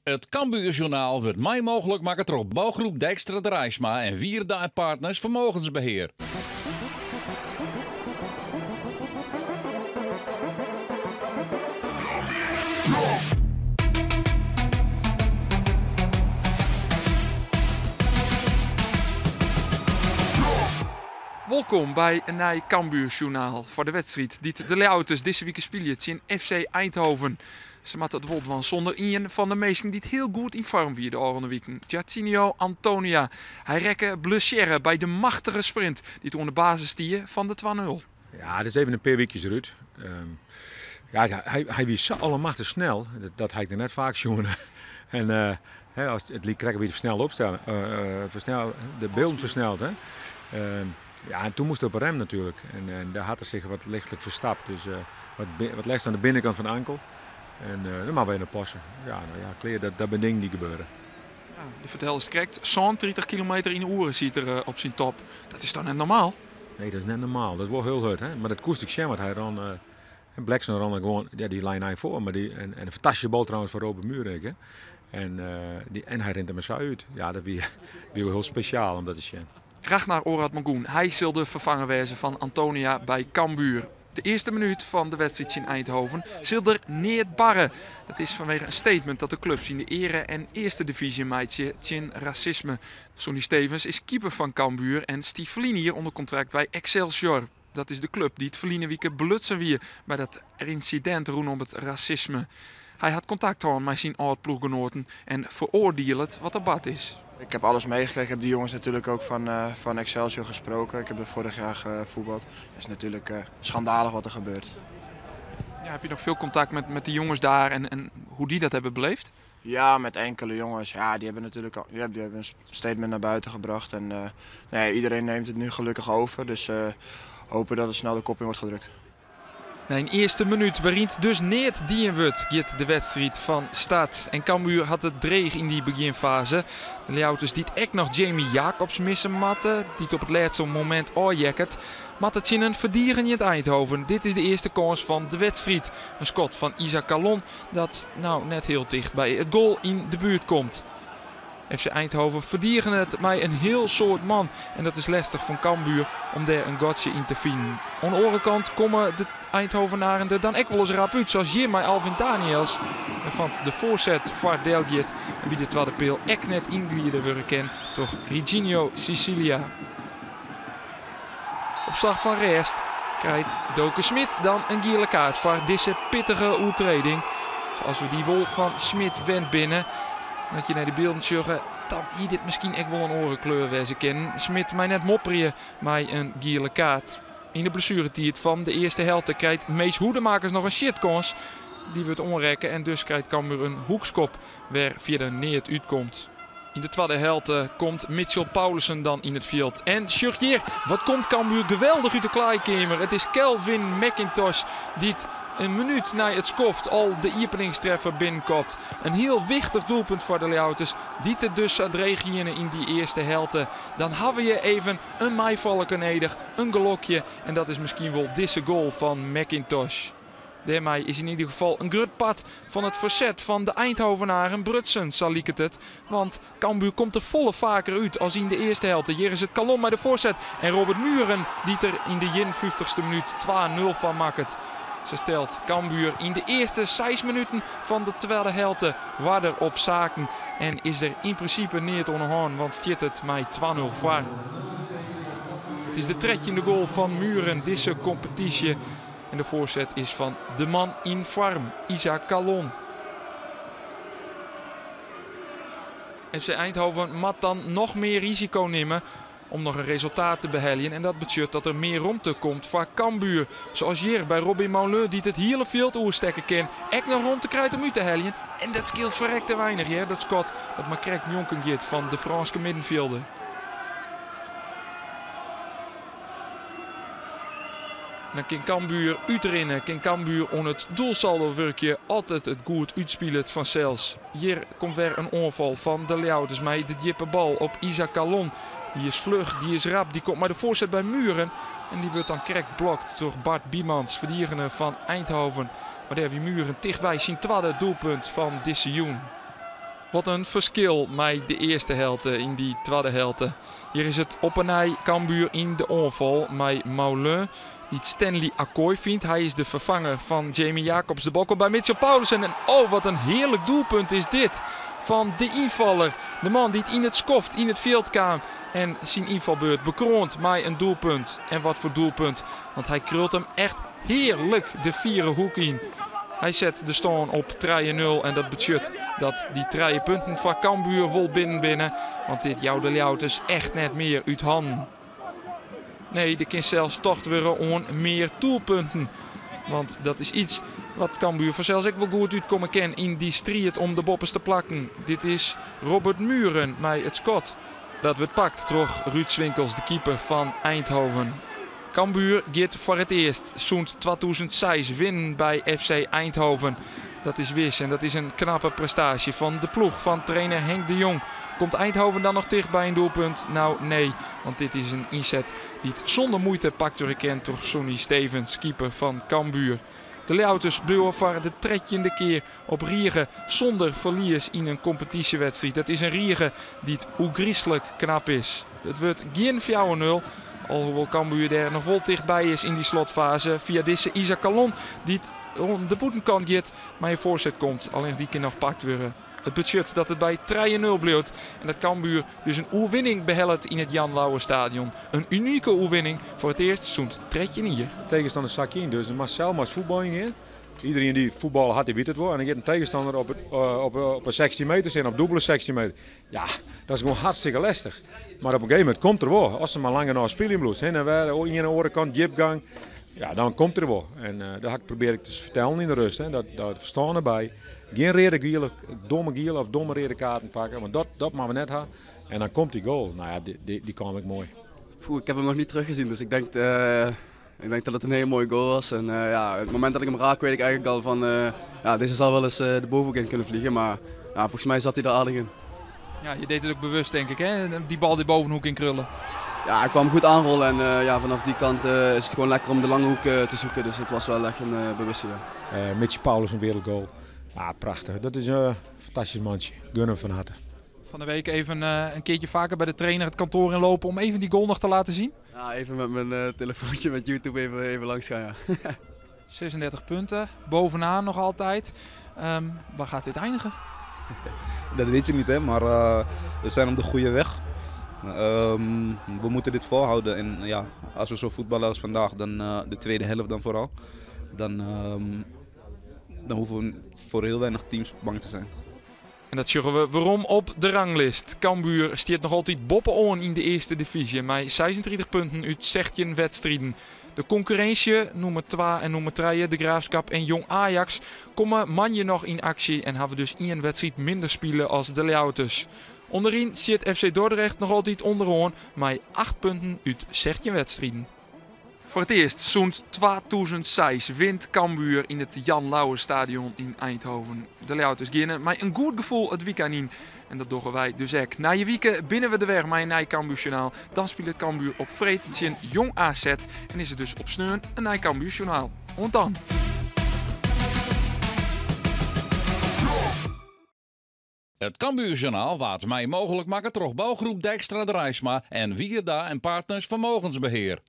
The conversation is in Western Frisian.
It Cambuurjournaal wurdt mei mooglik makke troch Bouwgroep Dijkstra Draisma en Wierda en Partners Vermogensbeheer. Wolkom by in nij Cambuursjoernaal foar de wedstriid dy't de Ljouwerters dizze wike spylje tsjin FC Eindhoven. Se moatte it wol dwaan sûnder ien fan de minsken dy't hiel goed yn foarm wie de ôfrûne wiken, Jarchinio Antonia. Hy rekke blessearre by de machtige sprint dy't oan de basis stie fan de 2-0. Ja, dat is even in pear wykjes derút. Ja, hy wie sa allemachtich snel, dat ha ik noch net faak sjoen. En as it like krekt wie snel opstellen, fersnel, de bylden fersneld. Hè. Ja, en toen moast er op de rem natuurlijk. En daar had er zich wat lichtelijk verstapt. Dus wat lêst aan de binnenkant van de ankel. En daar moatte we even passen. Ja, nou ja, klear, dat binne dingen dy't gebeure. Ja, do ferteldest krekt, 37 kilometer yn 'e oere siet er op syn top. Dat is toch net normaal? Nee, dat is net normaal. Dat is wol hiel hurd. Hè? Mar dat koest ek sjen, want hy rûn, en Blackstone rûn gewoan, ja, dy lei nei foar, mar dy, en in fantastyske bal trouwens fan Robert Mühren ek, hè. En dy, en hy rint der mar sa út. Ja, dat wie wol hiel spesjaal om dat te sjen. Ragnar Oratmangoen, hy sil de ferfanger wêze fan Antonia by Cambuur. De earste minút fan de wedstriid tsjin Eindhoven sil der neat barre. Dat is fanwege in statement dat de klups yn de eare en earste divyzje meitsje tsjin rasisme. Sonny Stevens is keeper fan Cambuur en stie ferline jier ûnder kontrakt by Excelsior. Dat is de klup dy't ferline wike belutsen wie by dat ynsidint rûnom it rasisme. Hy hat kontakt hân mei syn âld-ploechgenoaten en feroardielet wat der bard is. Ik heb alles meegekregen. Ik heb die jongens natuurlijk ook van Excelsior gesproken. Ik heb er vorig jaar gevoetbald. Het is natuurlijk schandalig wat er gebeurt. Ja, heb je nog veel contact met die jongens daar en hoe die dat hebben beleefd? Ja, met enkele jongens. Ja, die hebben natuurlijk al, ja, die hebben een statement naar buiten gebracht. En nee, iedereen neemt het nu gelukkig over. Dus hopen dat het snel de kop in wordt gedrukt. Nei in earste minút wêryn't dus neat dien wurdt, giet de wedstriid fan start. En Cambuur hat it dreech yn dy begjinfaze. De Ljouwerters dy't ek noch Jamie Jacobs misse moatte, dy't op it lêste momint ôfheakket, moatte tsjin in ferdigenjend Eindhoven. Dit is de earste kâns fan de wedstriid. In skot fan Isaac Kallon dat nou net hiel ticht by it goal yn de buert komt. FC Eindhoven ferdigenet mei in hiel soad man en dat is lestich foar Cambuur om dêr in gatsje yn te finen. Oan de oare kant komme de Eindhovenaren der dan ek wolris rap út, sa as hjir mei Alvin Daniels, wêrfan't de foarset foar del giet en by de twadde peal ek net ynglide wurde kin troch Riginio Cicilia. Op slach fan rêst krijt Doke Schmidt dan in giele kaart foar dizze pittige oertreding. Sa as we dy wol fan Schmidt wend binne. En as je nei de bylden sjogge, dan hie dit miskien ek wol in oare kleur wêze kinnen. Schmidt mei net mopperje mei in giele kaart. Yn de blessueretiid fan de earste helte krijt Mees Hoedemakers noch in sjitkâns. Dy wurdt oanrekke en dus krijt Cambuur in hoekskop wêr fierder neat útkomt. Yn de twadde helte komt Mitchell Paulissen dan yn it fjild. En sjoch hjir, wat komt Cambuur geweldich út de klaaikeamer. It is Calvin Mac-Intosch dy't in minút nei it skoft al de iepeningstreffer binnenkopt. In hiel wichtich doelpunt foar de Ljouwerters, dy't it dus sa dreech hiene yn dy earste helte. Dan hawwe je even in meifallerke nedich, in gelokje. En dat is miskien wol dizze goal fan Mac-Intosch. Dêrmei is yn ieder gefal in grut part fan it ferset fan de Eindhovenaren brutsen, sa liket it. Want Cambuur komt der folle faker út as yn de earste helte. Hjir is it Kallon mei de foarset en Robert Mühren dy't der yn de 51ste minút 2-0 fan makket. Sa stelt Cambuur yn de earste 6 minuten fan de twadde helte oarder op saken en is der yn prinsipe neat oan de hân, want stiet it mei 2-0 foar. It is de trettjinde goal fan Mühren dizze kompetysje. En de foarset is fan de man yn foarm, Isaac Kallon. FC Eindhoven moat dan noch mear risiko nimme om noch in resultaat te beheljen. En dat betsjut dat der mear romte komt foar Cambuur. Sa as hjir by Robin Maulun, dy't it hiele fjild oerstekke kin. Ek noch romte krijt om út te heljen. En dat skeelt ferrekte weinich, hear, dat skot dat mar krekt njonken giet fan de Frânske middenfjilder. Dan kin Cambuur útrinne, kin Cambuur oan it doelsaldo wurkje, as it it goed útspilet fansels. Hjir komt wer in oanfal fan de Ljouwerters mei de djippe bal op Isaac Kallon. Dy is fluch, dy is rap, dy komt mei de foarset by Mühren. En dy wurdt dan krekt blokt troch Bart Biemans, ferdigener fan Eindhoven. Mar dêr wie Mühren tichtby syn twadde doelpunt fan dizze jûn. Wat in ferskil mei de earste helte yn dy twadde helte. Hjir is it op 'e nij Cambuur yn de oanfal mei Maulun dy't Stanley Akoy fynt. Hy is de ferfanger fan Jamie Jacobs. De bal komt by Mitchell Paulissen en oh wat in hearlik doelpunt is dit fan de ynfaller. De man dy't yn it skoft yn it fjild kaam en syn ynfalbeurt bekroand mei in doelpunt. En wat foar doelpunt, want hy krult him echt hearlik de fiere hoek yn. Hy set de stân op 3-0 en dat betsjut dat dy trije punten foar Cambuur wol binnen binne. Want dit jout de Ljouwerters echt net mear út hannen. Nee, der kin sels tocht wurde oan mear doelpunten. Want dat is iets wat Cambuur fansels ek wol goed útkomme kin yn dy striid om de boppeste plakken. Dit is Robert Muren mei it skot. Dat wurdt pakt troch Ruud Swinkels, de keeper fan Eindhoven. Cambuur giet foar it earst sûnt 2006 winnen by FC Eindhoven. Dat is wis en dat is in knappe prestaasje fan de ploech fan trainer Henk de Jong. Komt Eindhoven dan noch ticht by in doelpunt? Nou, nee, want dit is in ynset dy't sûnder muoite pakt wurde kin troch Sonny Stevens, keeper fan Cambuur. De Ljouwerters bliuwe foar de trettjinde kear op rige sûnder ferlies yn in kompetysjewedstriid. Dat is in rige dy't ôfgryslik knap is. It wurdt gjin 4-0, alhoewol Cambuur dêr noch wol tichtby is yn dy slotfaze fia dizze Isaac Kallon dy't oan de bûtenkant giet mei in foarset komt. Allinnich dy kin noch pakt wurde. It betsjut dat it by 3-0 bliuwt en dat Cambuur dus in oerwinning behellet yn it Jan Louwers Stadion. In unike oerwinning foar it earst sûnt 13 jier. Tegenstander zak je in, dus Marcel moat fuotbaljen gean. Iedereen die voetballen had, die weet het wel. En dan gaat een tegenstander op een 16 meter zitten, op dubbele 16 meter. Ja, dat is gewoon hartstikke lastig. Maar op een gegeven moment komt er wel. Als ze maar langer naar spelen bloed, heen en weer, in de andere kant, diepgang. Ja, dan komt er wel. En dat probeer ik te vertellen in de rust. Hè. Dat verstaan erbij. Geen rode giele, domme giele of domme rode kaarten pakken, want dat mag we net hebben. En dan komt die goal. Nou ja, die kwam ik mooi. Poeh, ik heb hem nog niet teruggezien, dus ik denk dat het een hele mooie goal was. En ja, het moment dat ik hem raak, weet ik eigenlijk al van, ja, deze zal wel eens de bovenhoek in kunnen vliegen. Maar ja, volgens mij zat hij er aardig in. Ja, je deed het ook bewust, denk ik, hè? Die bal die bovenhoek in krullen. Ja, ik kwam goed aanrollen en ja, vanaf die kant is het gewoon lekker om de lange hoek te zoeken. Dus het was wel echt een bewuste, ja. Mitchell Paulus een wereldgoal. Ja, prachtig. Dat is een fantastisch mandje. Gun hem van harte. Van de week even een keertje vaker bij de trainer het kantoor inlopen om even die goal nog te laten zien? Ja, even met mijn telefoontje met YouTube even langs gaan, ja. 36 punten, bovenaan nog altijd. Waar gaat dit eindigen? Dat weet je niet, hè, maar we zijn op de goede weg. We moeten dit volhouden en ja, als we zo voetballen als vandaag, dan de tweede helft dan vooral, dan hoeven we voor heel weinig teams bang te zijn. En dat sjogge we werom op de ranglist. Cambuur stiet noch altyd boppe-oan yn de earste divyzje mei 36 punten út 16 wedstriden. De konkurrinsje, nûmer 2 en nûmer 3, de Graafschap en Jong Ajax, komme moandei noch yn aksje en hawwe dus ien wedstriid minder spile as de Ljouwerters. Underyn sit FC Dordrecht noch altyd ûnderoan mei 8 punten út 16 wedstriden. Foar it earst sûnt 2006 wint Cambuur yn it Jan Louwers Stadion yn Eindhoven. De Ljouwerters geane mei in goed gefoel it wykein yn. En dat dogge wy dus ek. Nije wike binne we der wer mei in nij Cambuurjournaal. Dan spilet Cambuur op freed tsjin Jong AZ. En is it dus op sneon in nij Cambuurjournaal. Oant dan! It Cambuurjournaal waard mei mooglik makke troch bougroep Dijkstra Draisma en Wierda en Partners Vermogensbeheer.